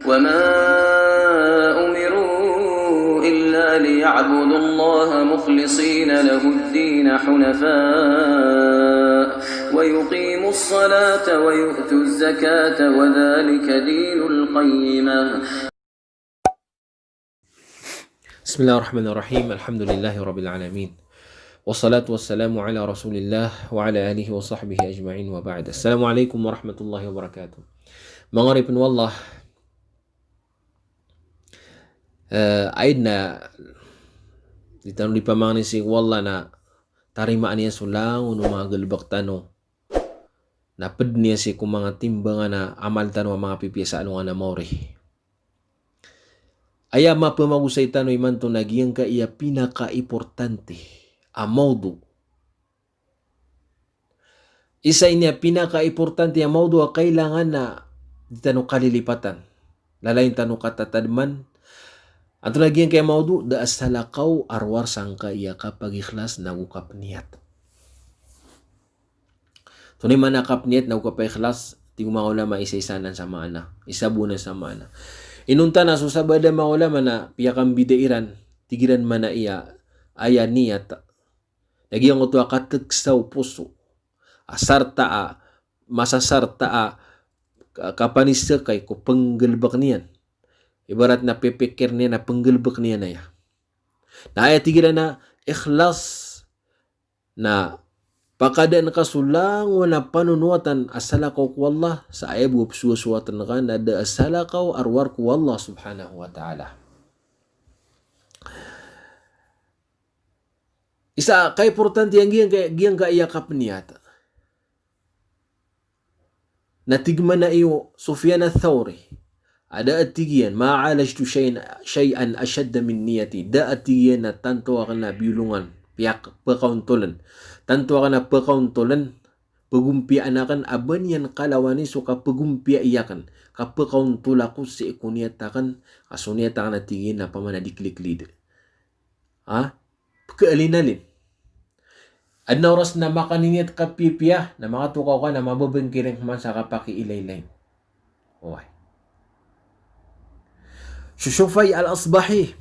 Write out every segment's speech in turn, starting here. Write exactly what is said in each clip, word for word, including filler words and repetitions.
وما أمروا إلا ليعبدوا الله مخلصين له الدين حنفاء ويقيموا الصلاة ويؤتوا الزكاة وذلك دين القيمة. بسم الله الرحمن الرحيم. الحمد لله رب العالمين. والصلاة والسلام على رسول الله وعلى آله وصحبه أجمعين وبعد. السلام عليكم ورحمة الله وبركاته. Manga oripn o Allah, eh, aya dn a di tano di pamangnin sii ko Allah na tarimaan iyan so langon o manga galbk tano, na pd iyan sii ko manga timbangan a amal tano a manga pipiya sa alongan a maori. Aya mapmagosay tano imanto na giyangkaya pinakaimportante a mawdu. Isa ini a pinakaimportante a mawdu a kailangan na di tano kalilipatan. Lalayon tano katatadman. Antonaa giyangkaya mawdu? Da a salakaw a rowar sangkaya kapagikhlas nago kapniyat. Antonaa i maana kapniyat nago kapaikhlas? Tig o manga ulama, isa-isa anan sa maana, isa bo anan sa maana. Inonta na so sabaad a manga ulama na piyakambida iran, tig iran maana iyan, aya niyat na giyangkoto a katgsa o poso a sarta a, masasarta a ka-, kapaniskay ko pnggalbk niyan. Ibarat na pipikir niyan na pnggalbk niyan aya. Na aya tig iran a ikhlas na pakadaan ka so langon a panonowatan a salakaw ko Allah, sa aya bo a pzowasowatan ka na da a salakaw a rowar ko Allah subhanahu wa ta'ala. Isa a kaimportante iyan giyangka-, giyangkaya kapniyat. Na tig mambo o Sufyan Ath-Thawri, a da a tig iyan, "Ma alajtu shay'an, shay'an ashadda min niyati." Da a tig iyan a tanto akn a biyolongan, piyak-, pkaontoln. Tanto akn a pkaontoln, pagompiyaan akn a ba niyan kalawani so kapagompiya iyan akn, kapkaontol ako sii ko niyat akn, a so niyat akn a tig iyan na pamana di kliklid. Ha? Pkaalinalin. Adn a oras na makaniniyat ka pipiya, na makatokaw ka na mababangkiring man sa kapakiilaylayin. Oway. So Shufay al-Asbahi.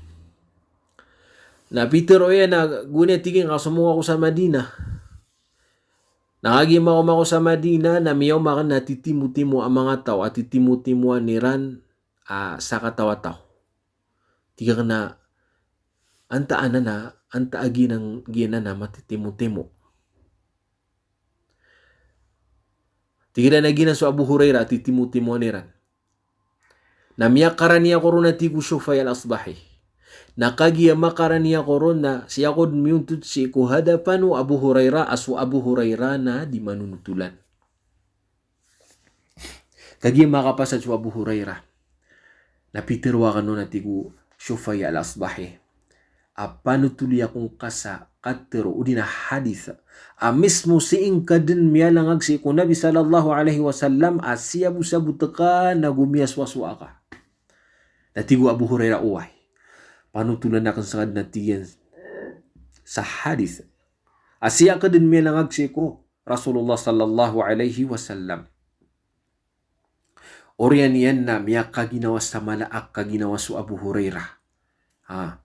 Na pitharo iyan a gowani a tig iyan ka somong ako sa Madinah. Na kagiya makaoma ako sa Madinah, na miyaoma akn a titimotimo a manga taw, a titimotimoan iran a sakataw a taw. Tig akn a antaa anan a, antaa a giyanan, giyanan a matitimotimo. Tig iran a giyanan so Abu Hurairah a titimotimoan iran. Na miyakarani ako ron a tig o Shufay al-Asbahi. Na kagiya makarani ako ron na sii ako dn miyontod sii ko hadapan o Abu Hurairah, a so Abu Hurairah na di manonotolan. Kagiya makapasad so Abu Hurairah, na pitharo akn on a tig o Shufay al-Asbahi a panotoli akongka sa katharo odi na hadith a mismo sii ngka dn miyalangag sii ko Nabi sallallahu alaihi wasallam a siyabosabot ka nago miyaswasowa ka. Na tig o Abu Hurairah, oway. Panotolan akn skaniyan a tig iyan sa hadith a sii akn dn miyalangag sii ko Rasulullah sallallahu alaihi wasallam. Oriyan iyan na miyakaginawa sa mala a kaginawa so Abu Hurairah. Ha.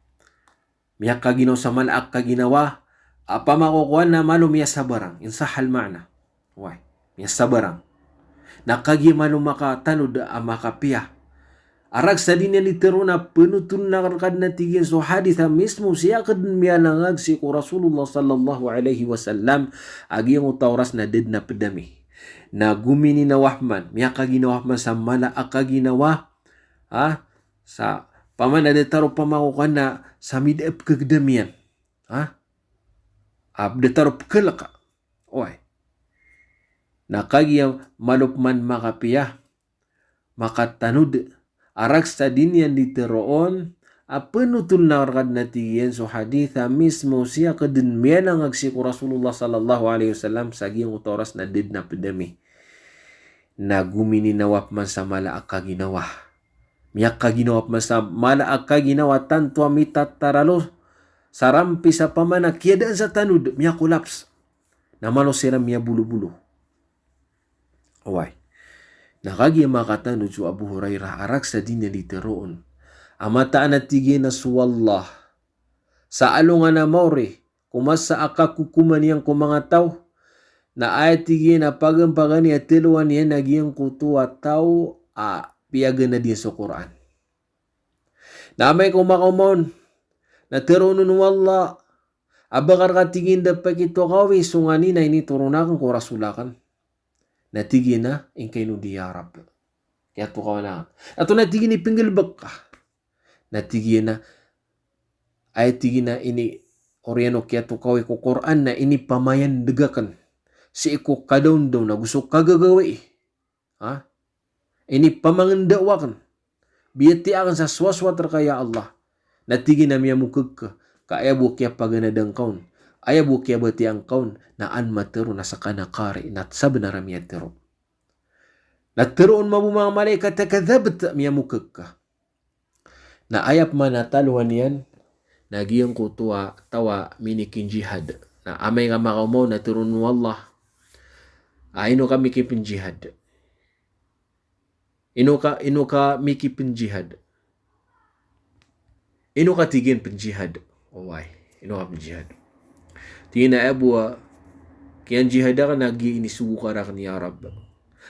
Miyakaginawa sa mala a kaginawa, a pamakokowan na malo miyasabarang, in sahal ma'na. Oway, miyasabarang. Na kagiya malo makatanod a makapiya. A rakhs a di niyan di tharoon a panotolan akn rka dn a tig iyan so hadith a mismo sii akn dn miyalangag sii ko Rasulullah sallallahu alaihi wasallam, a giyangkoto a oras na da dn a pd ami. Na gomininawa pman, miyakaginawa pman sa mala a kaginawa, ha, sa pamana datar o pamakokowan na sa mid a pkhagdam iyan. Ha? A datar o pkhalk. Oway. Na kagiya malo pman makapiya, makatanod, a rakhs a di niyan di tharoon a panotolan akn rka dn a tig iyan so hadith a mismo sii akn dn miyalangag sii ko Rasulullah sallallahu alaihi wasallam, sa giyangkoto a oras na da dn a pd ami. Na gomininawa pman sa mala a kaginawa. Miyakaginawa pman sa mala a kaginawa tanto a mitataralo sa rampi sa pamana kiyadaan sa tanod, miyakolaps. Na malo siran miyabolobolo. Oway. Na kagiya makatanod so Abu Hurairah a rakhs a di niyan di teroon a mataan a tig iyan a so Allah sa alongan a maori ko masa a kakokoman iyan ko manga taw, na aya tig iyan a paganay a talowan iyan a giyangkoto a taw a piyaganad iyan so Qur'an. Na amay ko makaoma on na teroon o Allah a ba ka, tig iyan, da pakitokawi so nganin a initoron akn ko Rasul akn. Na tig iyan a ingkaino di ya Rabb, kiyatokawan akn. Antonaa, tig iyan, i pinggalbk ka? Na tig iyan a, aya tig iyan a ini, oriyan o kiyatokawi ko Qur'an na inipamayan dn akn sii ko kadaondaw na go so kagagawii. Ha? Inipamangndao akn, biyatiya akn sa sowasowat rka ya Allah. Na tig iyan a miyamokhag ka, ka aya bo kiyapaganadan ka on, aya bo kiyabatiyaan ka on, na an matero na ska na qari, na sabnar a miyatero. Na teroon mambo o manga malaikat a kadhabt, miyamokhag ka. Na aya pman a talowan iyan na giyangkoto a taw a minikinjihad. Na amay ka makaoma on na teroon o Allah a ino ka mikipnjihad? Ino ka, ino ka mikipnjihad? Ino ka, tig iyan, pnjihad? Oway, ino ka pnjihad? Tig iyan a aya bo a kiyanjihad akn na giya inisogo ka rakn ya Rabb.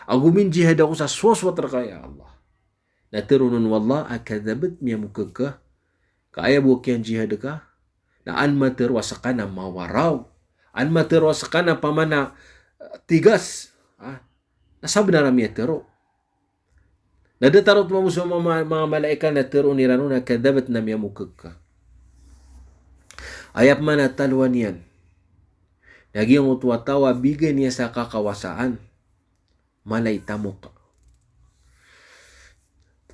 Ago minjihad ako sa sowasowat rka ya Allah. Na teroon o Allah a kadhabt, miyamokhag ka, ka aya bo a kiyanjihad ka na an matero a ska na mawaraw, an matero a ska na pamana, eh, tigas. Ah, na sabnar a miyatero. Na datar oto mambo so manga, manga malaikat na teroon iran on a kadhabt, na miyamokhag ka. Aya pman a talowan iyan na giyangkoto a taw a bigay niyan sa kakawasaan, mala i tamok.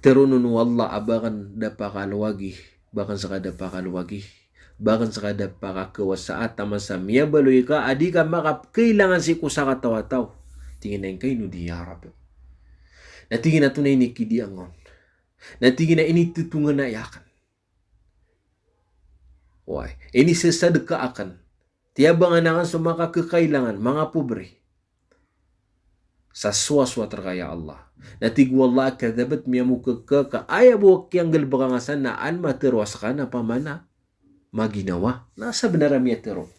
Teroon o Allah a ba akn da pakalowagi, ba akn ska da pakalowagi, ba akn ska da pakakawasaa taman sa miyabaloy ka a di ka makapkailangan sii ko sakataw a taw. Tig iyan a ingkaino di ya Rabb? Na tig iyan a antonaa i inikidiya ngka on? Na tig iyan a initotonganay akn. Oway, inisesadka akn. Tiyabangan akn so makakakailangan, manga pobre. Sa sowasowat rka ya Allah. Na tig o Allah a kadhabt, miyamokhag ka, ka aya bo a kiyanggalbka ngka san na an matero a ska na pamana maginawa. Na sabnar a miyatero.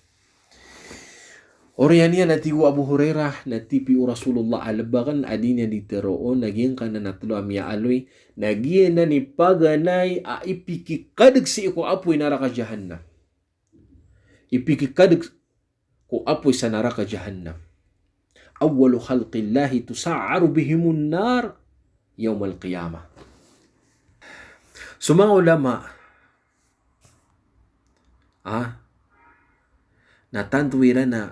Oriyan iyan na tig o Abu Hurairah, na tipi o Rasulullah a lbakn a di niyan di teroon a giyangkanan a tlo a miyaaloy, na giyanan i paganay a ipikikadg sii ko apoy naraka Jahannam. Ipikikadg ko apoy sa naraka Jahannam. Awwalu khalqillahi tusa'aru bihimun nar yawmal qiyamah. So manga ulama, ah, na tanto iran a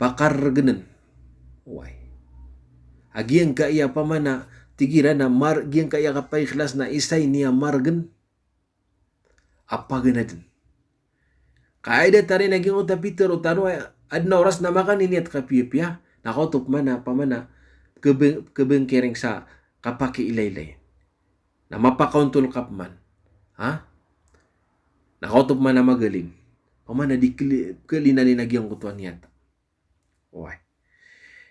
pakargnen. Oway. A giyangkaya pamana, tig iran a mar-, giyangkaya kapaikhlas na isa ini a margen a paganadn. Ka aya datar iyan a giyangkoto a pitero tano a adn a oras na makaniniyat ka piyapiya, na kaoto pman a pamana kebeng-, kebengkereng sa kapakiilaylay. Na mapakaontol ka pman. Ha? Na kaoto pman a magalin. Pamana di keli-, kelinan iyan a giyangkoto a niyat. Oway.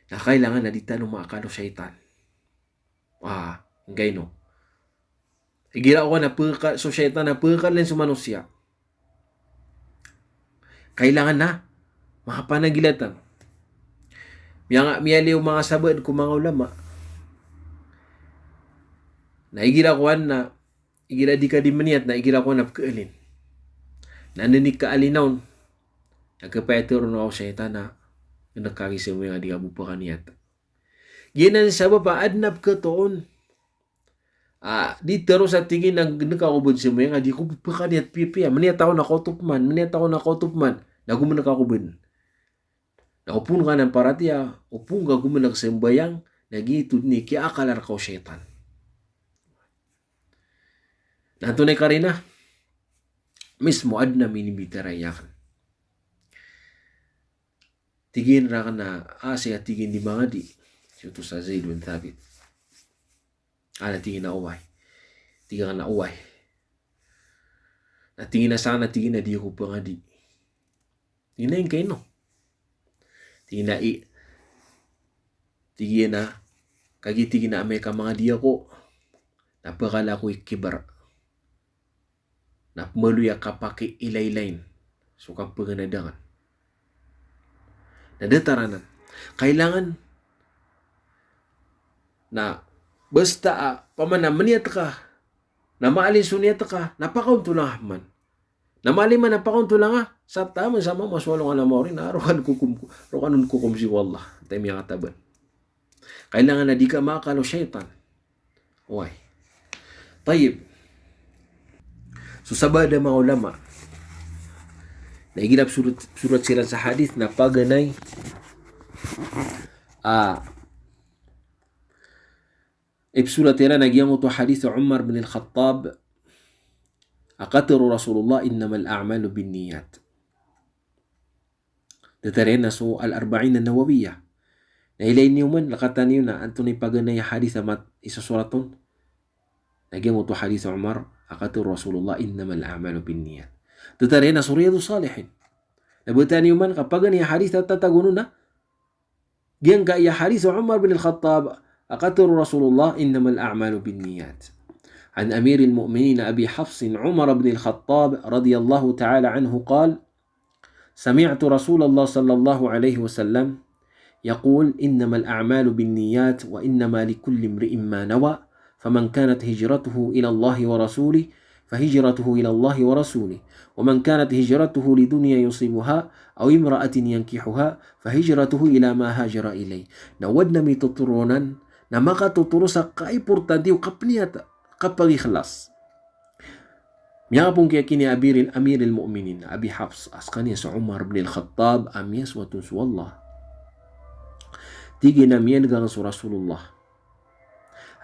Na kailangan a di tano maakal o shaytan. Ah, ingkaino? Igira ko na peka-, so shaytan na pekakalen so manosiya. Kailangan na makapanagilatan. Miyanga-, miyaliyo manga sabaad ko manga ulama. Na igira ko na, igira di ka di meniyat na igira ko na pekaalin. Na nini kaalin on. Na kepayat ron o shaytan na neka ki semiyang a di ka bo pekaniyat. Giyanan i sabap a adn a pekatoon. Ah, di tero sa tig iyan a neka ko bo semiyang a di ko bo pekaniyat piyapiya. Meniyat ako na kaoto pman, meniyat ako na kaoto pman. Na go meneka ko bo. Na opama ka na paratiyaya, opama ka go meneka sembayang, na giyoto dn i kiyaakal reka o shaytan. Na antonaa i karina? Mismo adn a minibitiyara iyan. Tig iyan raken a, ah, saya tig iyan di mangadi. Siyoto sa Zaid bin Thabit. Ah, na tig iyan a oway. Tig iyan a oway. Na tig iyan a sa, na tig iyan a di ako pangadi. Tig iyan a ingkaino? Tig iyan a i-, Tig iyan a, kagiya tig iyan a amay ka mangadi ako, na pekala ako i kibar. Na pemaloy a kapakiilaylayin so kapeganadakan. Na datar anan. Kailangan na basta, ah, pamana meniyat ka, na maalin so niyat ka, na pakaontolan ka man. Na maalin man a pakaontolan ka, sa taman sa mama so alongan a maori na roo ka on kokom, roo ka on kokom sii ko Allah. Antaa i miyakataban. Kailangan na di ka maakal o shaytan. Oway. Tayyib. So sabaad a manga ulama na igira psorat, psorat siran sa hadith na paganay a, ipsorat iran a giyangkoto a hadith o Umar bin al-Khattab a katharo o Rasulullah, "Innamal a'malu binniyat." Datar iyan na so Al-Arba'in An-Nawawiyah. Na ilay niyo man, lakatan iyo na antonaa i paganay a hadith a mat-, isosorat on. Na giyangkoto a hadith o Umar a katharo o Rasulullah, "Innamal a'malu binniyat." Datar iyan na so Riyadus Salihin. Na batan iyo man ka paganay a hadith a tatago on na giyangkaya hadith o Umar bin Al-Khattab a katharo o Rasulullah, "Innamal a'malu binniyat." عن أمير المؤمنين أبي حفص عمر بن الخطاب رضي الله تعالى عنه قال: سمعت رسول الله صلى الله عليه وسلم يقول: إنما الأعمال بالنيات وإنما لكل امرئ ما نوى، فمن كانت هجرته إلى الله ورسوله فهجرته إلى الله ورسوله، ومن كانت هجرته لدنيا يصيبها أو امرأة ينكحها فهجرته إلى ما هاجر إليه. Na o adn a mitotoro anan na makatotoro sa kaimportante o kapeniyat, kapagikhlas. Miyakapongki aki ni Amiril, Amiril Mu'minin, Abi Hafs, a sekaniyan so Umar bin Al-Khattab, a miyasoat on so Allah. Tig iyan a miyan'g angka so Rasulullah.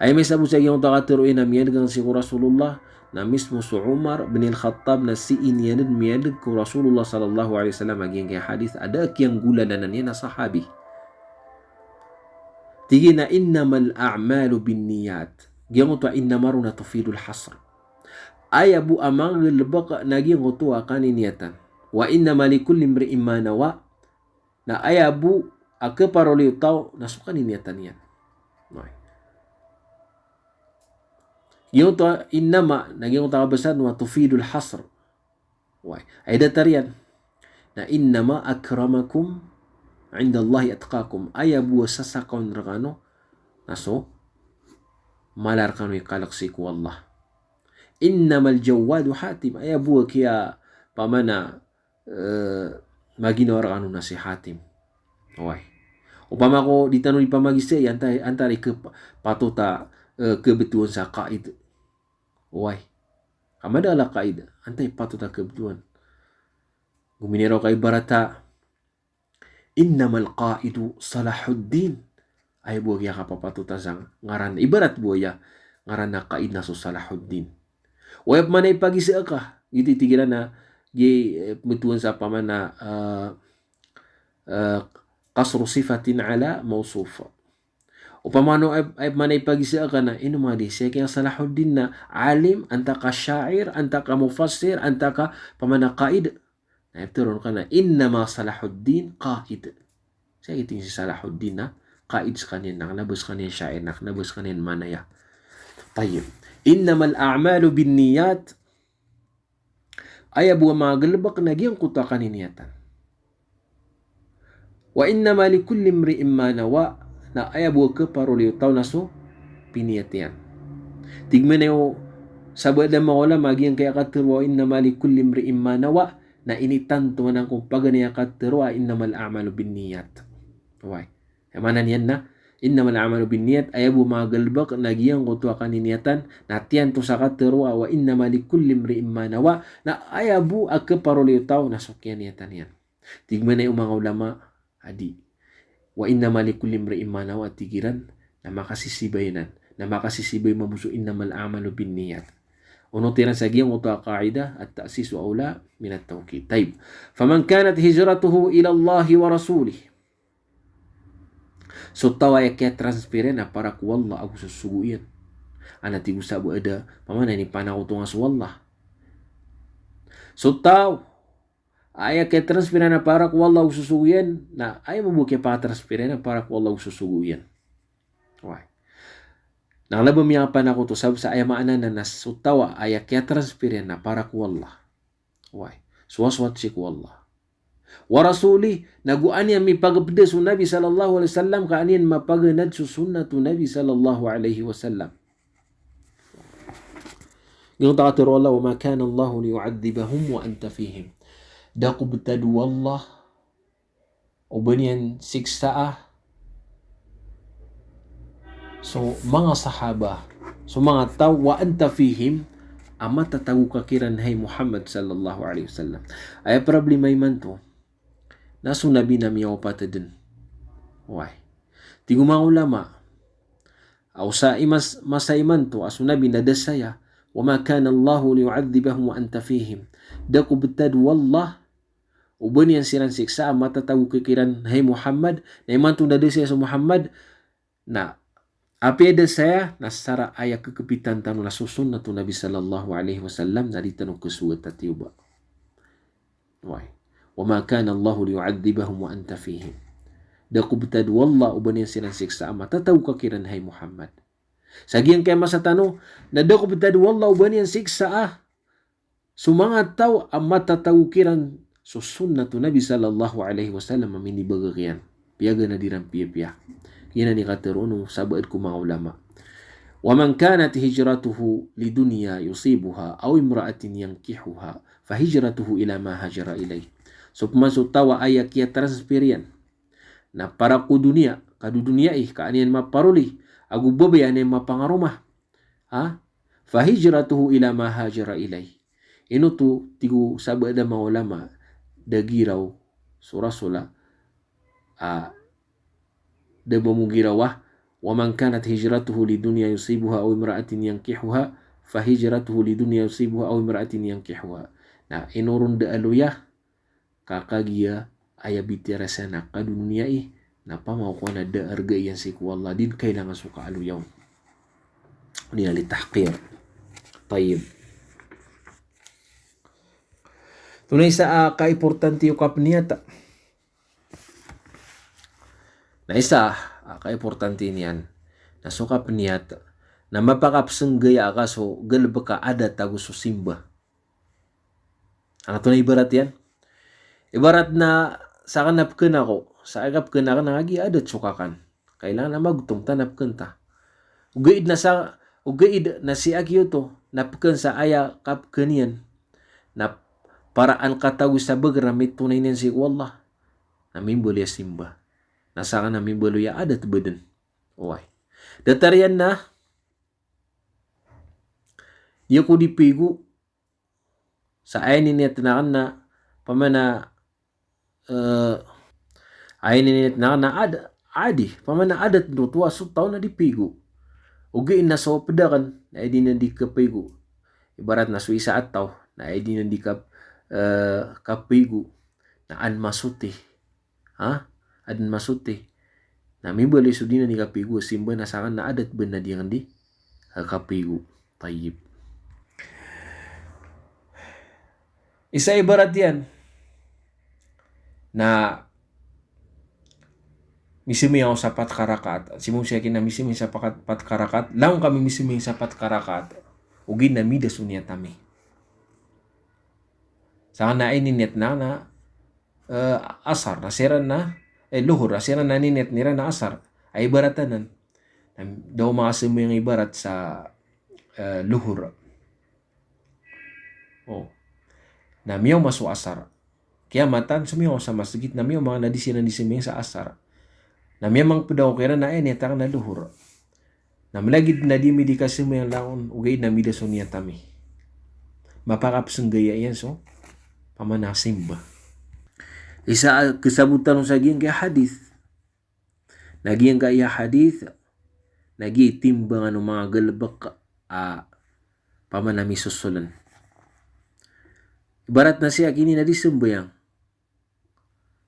Aya misabot sa giyangkoto a katharo iyan a miyan'g angka sii ko Rasulullah, na mismo so Umar bin Al-Khattab na sii niyan den miyan'g ko Rasulullah sallallahu alaihi wasallam a giyangkaya hadith a da a kiyanggolalanan iyan a sahabi. Tig iyan a, "Innamal a'malu binniyat." Giyangkoto a innama ron na tufidul hasr. Aya bo a manggalebek na giyangkoto a kaniniyatan. "Wa innama likulli imri'in ma nawa." Na aya bo a keparoli o taw na so kaniniyatan iyan. Oway. Giyangkoto a innama, na giyangkoto a kabasa on na tufidul hasr. Oway. Aya datar iyan na, "Innama akramakum indallahi atqakum." Aya bo a sasakaon rekano na so mala rekano i kalek sii ko Allah. "Innamal jawwadu Hatim." Aya bo a kiya pamana, eh, maginawa rekano na si Hatim. Oway. Opama ko di tano di pamagisa, antaa, antaa i kepa-, patot a, eh, kebetowan sa qaid. Oway. Ka madakl a qaid, antaa i patot a kebetowan. Gominiraw ka ibarat a, "Innamal qaidu Salahuddin." Aya bo a kiya kapapatot a sa ngaran, ibarat bo aya ngaran a qaid na so Salahuddin. Oway, pamana ipagisa ka, giyoto i tig iran a, gi, eh, pembetowan sa pamana, eh, eh, qasru sifatin ala mawsuf. Opama o aya, aya pamana ipagisa ka na, ino manga di, sii kiya Salahuddin na alim, antaa ka sha'ir, antaa ka mufassir, antaa ka pamana qaid. Na aya pitharo on rekano, "Innama Salahuddin qaid." Sii kiya tig iyan si Salahuddin na qaid sekaniyan, na kena ba sekaniyan sha'ir, na kena ba sekaniyan manaya. Tayyib. "Innamal a'malu binniyat." Aya bo a manggalebek na giyangkoto a kaniniyatan. "Wa innama likulli imri'in ma nawa." Na aya bo a keparoli o taw na so piniyat iyan. Tig mambo o sabaad a manga ulama a giyangkaya katharo a "Wa innama likulli imri'in ma nawa" na initanto anan ko paganay a katharo a "Innamal a'malu binniyat." Oway. Aya maana niyan na, "Innamal a'malu binniyat", aya bo a manggalebek na giyangkoto a kaniniyatan, na tiyanto sa katharo a "Wa innama likulli imri'in ma nawa", na aya bo a keparoli o taw na so kiyaniyatan iyan. Tig mambo o manga ulama a di. "Wa innama likulli imri'in ma nawa", tig iran, na makasisibay anan. Na makasisibay mambo so "Innamal a'malu binniyat". Onot iran sa giyangkoto a qaida, "At-ta'sisu awla minat tawkid." Tayyib. "Faman kanat hijratuhu ilallahi wa rasulih." So taw a aya kiyatransfer iyan na para ko Allah ago so sogo iyan. Ana tig o sabaad a, pamana inipanakoto nga so Allah. So taw a aya kiyatransfer iyan na para ko Allah ago so sogo iyan, na aya mambo a kiyapakatransfer iyan na para ko Allah ago so sogo iyan. Wai. Na kna ba miyakapanakot oto, sabap sa aya maana na, na so taw a aya kiyatransfer iyan na para ko Allah. Wai. Sowasowat sii ko Allah. Wa rasulih, nago an iyan mipagpda so Nabi sallallahu alaihi wasallam, ka an iyan mapaganad so sunnat o Nabi sallallahu alaihi wasallam. Giyangkoto a katharo o Allah, "Wa ma kana Allahu liyu'adhdhibahum wa anta fihim." Da ko btad o Allah o ba niyan siksaa so manga sahaba, so manga taw, wa anta fihim, a matatago ka kiran, hay Muhammad sallallahu alaihi wasallam. Aya problema imanto na so Nabi na miyawapat dn. Wai. Tig o manga ulama, aw sa imas-, masa imanto a so Nabi na da saya, "Wa ma kana Allahu liyu'adhdhibahum wa anta fihim." Da ko btad o Allah o ba niyan siran siksaa a matatago ka kiran, hay Muhammad. Na imanto na da saya so Muhammad, na apiya da saya, na sara aya kkpitan tano na so sunnat o Nabi sallallahu alaihi wasallam, na di tano khasogat a tiyoba. Wai. "Wa ma kana Allahu liyu'adhdhibahum wa anta fihim." Da ko btad o Allah o ba niyan siran siksaa a matatago ka kiran, hay Muhammad. Sa giyangkaya masa tano, na da ko btad o Allah o ba niyan siksaa so manga taw a matatago kiran so sunnat o Nabi sallallahu alaihi wasallam a minibagak iyan. Piyaganad iran piyapiya. Giyanan i katharo o sabaad ko manga ulama. "Wa man kanat hijratuhu lidunya yusibuha aw imra'atin yankihuha, fa hijratuhu ila ma hajara ilayh." So pman so taw a aya kiyatransfer iyan na para ko doniya, kadodoniyai, ka an iyan maparoli, ago babay a an iyan mapangaroma. Ha? "Fa hijratuhu ila ma hajara ilayh." Ino oto, tig o sabaad a manga ulama, da giraw so Rasul a, a, da mambo giraw a, "Wa man kanat hijratuhu lidunya yusibuha aw imra'atin yankihuha, fa hijratuhu lidunya yusibuha aw imra'atin yankihuha." Na ino ron da a loya, ka kagiya aya bitiyarai sa na kadodoniyai, na pamako na da a arga iyan sii ko Allah, di dn kailangan so kaaloya on. Di na litahqir. Tayyib. Oto na isa a kaimportante o kapniyat. Na isa a kaimportante niyan na so kapniyat na mapakapsnggaya ka so galbk a adat ago so simba. Antonaa i ibarat iyan? Ibarat na sakn na pkn ako, sa aya kapkn akn na kagiya adat so kakan. Kailangan a magotong ta na pkn ta. Ogaid na sa, ogaid na si aki oto na pkn sa aya kapkn iyan na para an katago sa bagr a mitonay niyan sii ko Allah, na mimbaloy a simba. Na sakn na mimbaloy a adat bdn. Oway. Datar iyan na, aya ko di pigo, sa aya ininiyat akn na, pamana, eh, aya ininiyat akn na ad-, adi, pamana adat oto a so taw na di pigo. Ogaid na so pd akn, na aya di niyan di kapigo. Ibarat na so isa a taw, na aya di niyan di kap-, eh, kapigo. Na an masoti. Ha? Adn masoti. Na mimbaloy so di niyan di kapigo a simba na sakn na adat bdn a di akn di, eh, kapigo. Tayyib. Isa a ibarat iyan na misambayang ako sa pat ka rakaat. Sii mo si aki na misambayang sa pat, pat ka rakaat. Langon kami misambayang sa pat ka rakaat, ogaid na mida so niyat ami. Sakn na ininiyat akn na, eh, asar, na siran na, eh, luhur, na siran na ininiyat iran na asar. Aya ibarat anan. Na da ako makasambayang ibarat sa, eh, luhur. O. Na miyaoma so asar. Kiyamatan, sambayang ako sa masgit, na miyaoma akn na di siran di sambayang sa asar. Na miyamangpd ako kiran na aya niyat akn na luhur. Na mlagid na di ami di kasambayang langon, ogaid na mida so niyat ami. Mapakapsnggaya iyan so pamana simba. Isa a kasabotan o sa giyangkaya hadith. Na giyangkaya hadith, na giya i timbangan o manga galbk a pamana misosoln. Ibarat na si aki ini na di sambayang.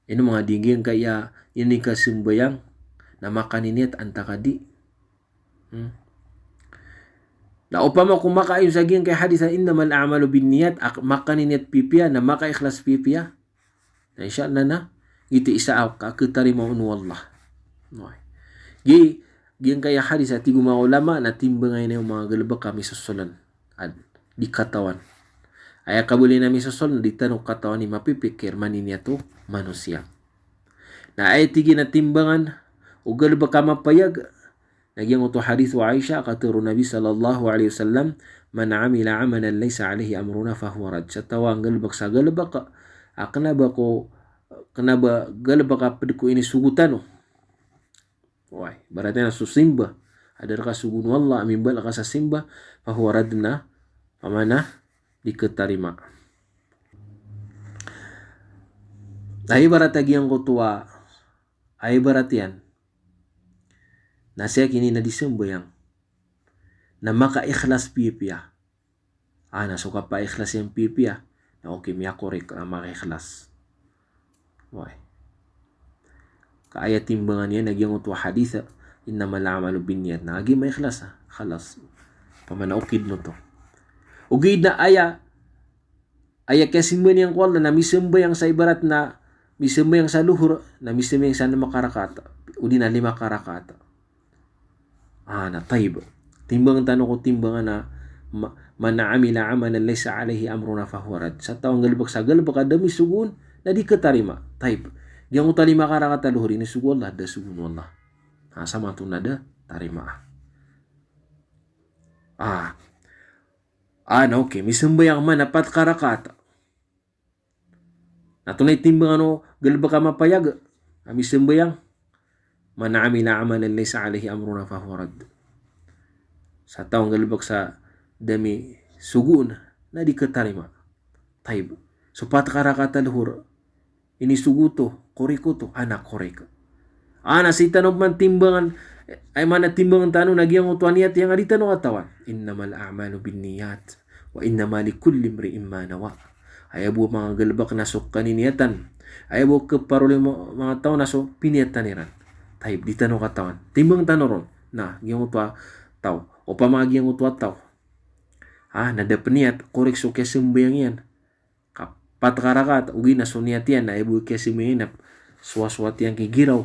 Ino manga di giyangkaya, ini kasambayang, na makaniniyat antaa ka di. Hmm. Na opama ko makaayon sa giyangkaya hadith a innamal a'malu binniyat, a makaniniyat pipiya, na makaikhlas pipiya. Na insha Allah na, giyoto i isa a ka-, katarima on o Allah. Gi, Giyangkaya hadis a tig o manga ulama na timbangan iyan o manga galbk a misosolan. Ad, di katawan. Aya kabaloy na misosolan, di tano katawan i mapipikir, maniniyat o manosiya. Na aya tig iyan a timbangan o galbk a mapayag, na giyangkoto a hadis o Aisha, a katharo o Nabi sallallahu alaihi wasallam, "Man amila amalan laysa alaihi amruna fahuwa radd." Sa taw a nggalbk sa galbk a kna ba ko, kna ba galbk a pd ko inisogo tano. Oway, ibarat iyan na so simba a da rka sogoon o Allah, a mimbaloy ka sa simba, fahuwa radd, na pamana di khatarima. Na ibarat a giyangkoto a, a ibarat iyan na sii akn na di sambayang na makaikhlas piyapiya. Ah, na so kapaikhlas iyan piyapiya na okay, miyakorek a makaikhlas. Oway. Ka aya timbangan iyan na giyangkoto a hadis a, "Innamal a'malu binniyat." Na kagiya maikhlas, ah, khalas. Pamana okay dn oto. Ogaid na aya, aya kiyasimba niyan ko Allah na misambayang sa ibarat na misambayang sa lohor, na misambayang sa anam a karakaat, odi na lima karakaat. Ah, na tayyib. Timbangan tano ko timbangan a ma-, "Man amila amalan laysa alaihi amruna fahuwa radd." Sa taw a nggalbk sa galbk a da mi sogoon, na di khatarima. Tayyib. Giyangkoto a lima karakaat a lohor, inisogo o Allah, da sogoon o Allah. Ah, sa mato na da tarima. Ah. Ah, na okay, misambayang man a pat karakaat. Na antonaa i timbangan o galbk a mapayag a misambayang? "Man amila amalan laysa alaihi amruna fahuwa radd." Sa taw a nggalbk sa da mi sogoon, na di khatarima. Tayyib. So pat karakaat a lohor, inisogo oto, korek oto, ah, na korek. Ah, na sii tano pman timbangan, eh, aya maana timbangan tano na giyangkoto a niyat iyan a di tano katawan. "Innamal a'malu binniyat, wa innama likulli imri'in ma nawa." Aya bo a manga galbk na so kaniniyatan. Aya bo a khaparoli o ma-, manga taw na so piniyatan iran. Tayyib, di tano katawan. Timbangan tano ron. Na giyangkoto a taw, opama giyangkoto a taw, ah, na da pniyat, korek so kiyasambayang iyan. Ka pat karakaat, ogaid na so niyat iyan na aya bo a kiyasambayang iyan na sowasowat iyan ki giraw.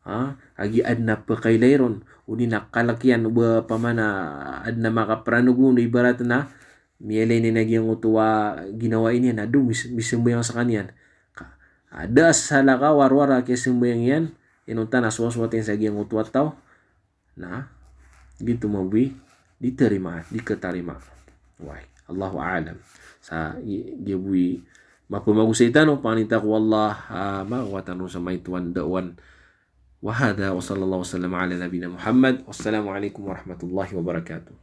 Ha? Kagiya adn a pkailay ron, odi na kalk iyan o ba pamana adn a makapranogon, ibarat na miyailay niyan a giyangkoto a ginawai niyan, na da mis-, misambayang skaniyan. Ka, ah, da a salakaw a rowar a kiyasambayang iyan, inonta na sowasowat iyan sa giyangkoto a taw. Na giyoto mambo i di tarima, di khatarima. Oway, Allahu a'lam. Sa i-, giya bo i mapmagosay tano, pangnin ta ko Allah, ah, makakowa tano sa maito a ndaowan. Wa hadha wa sallallahu wa sallam ala nabiyyina Muhammad. Wassalamu alaikum warahmatullahi wabarakatuh.